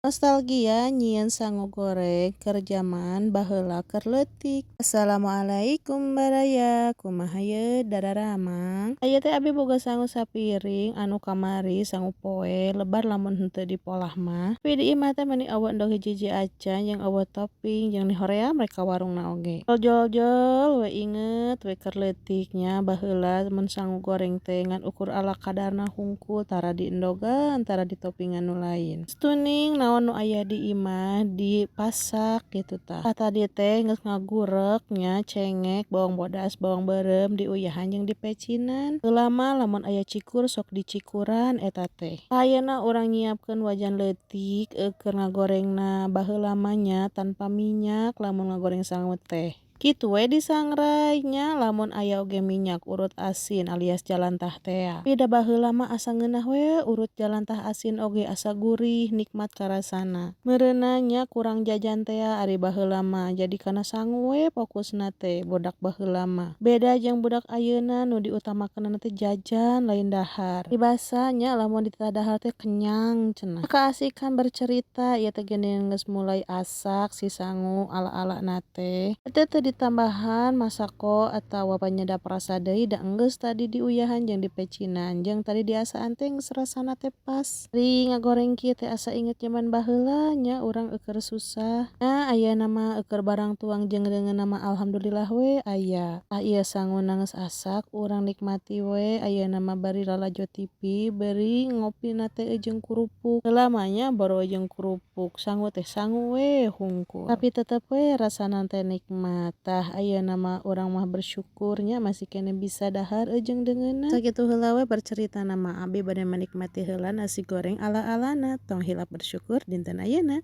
Nostalgia nyieun sangu goreng keur jaman baheula keur leutik. Assalamualaikum baraya, kumaha yeuh dararamang? Ieu teh abi boga sangu sapiring anu kamari sangu poe lebar lamun henteu dipolah mah. Tapi di imah teh meuni euweuh endog hiji-hiji acan jeung euweuh topping jeung hoream rek ka warungna oge. Jol-jol we inget we keur leutik nya, baheula mun sangu goreng teh ngan ukur ala kadarna hungkul, tara diendogan, tara ditopingan nu lain. Tuning naon nu aya di imah dipasak kitu tah. Tadi teh geus ngagurek nya cengek, bawang bodas, bawang beureum diuyahan jeung dipecinan. Heula mah lamun aya cikur sok dicikuran eta teh. Ayeuna urang nyiapkeun wajan leutik keur ngagorengna. Baheula mah nya tanpa minyak lamun ngagoreng sangu teh. Kitu we disangrai nya, lamun aya oge minyak urut asin alias jalantah tea. Tapi da baheula mah asa ngeunah we urut jalantah asin oge, asa gurih, nikmat karasana. Meureunna nya kurang jajan tea ari baheula mah, jadi kana sangu we fokusna teh budak baheula mah. Beda jeung budak ayeuna nu diutamakeunana teh jajan, lain dahar. Dibasa nya lamun ditadahar teh kenyang cenah. Kaasikan bercerita ieu teh geuning geus mulai asak si sangu ala-alana teh. Teh teu ditambahan masako atawa penyedap rasa deui, da enggeus tadi diuyahan jeung dipecinan jeung tadi diasaan teh geus rasana teh pas. Ari ngagoreng kieu teh asa inget jaman baheula nya, urang eueuh susah. Nah, ayeuna mah eueuh barang tuang jeung deungeunna mah alhamdulillah we aya. Tah, ieu sanguna geus asak, urang nikmati we ayeuna mah bari lalajo TV, bari ngopina teh jeung kerupuk. Heula mah nya boro jeung kerupuk, sangu teh sangu we hungkul. Tapi tetep we rasana teh nikmat. Tah, ayeuna mah urang mah bersyukur nya masih keneh bisa dahar jeung deungeunna. Sakitu heula we berceritana mah, abi bade menikmati heula nasi goreng ala-alana. Tong hilap bersyukur dinten ayeuna.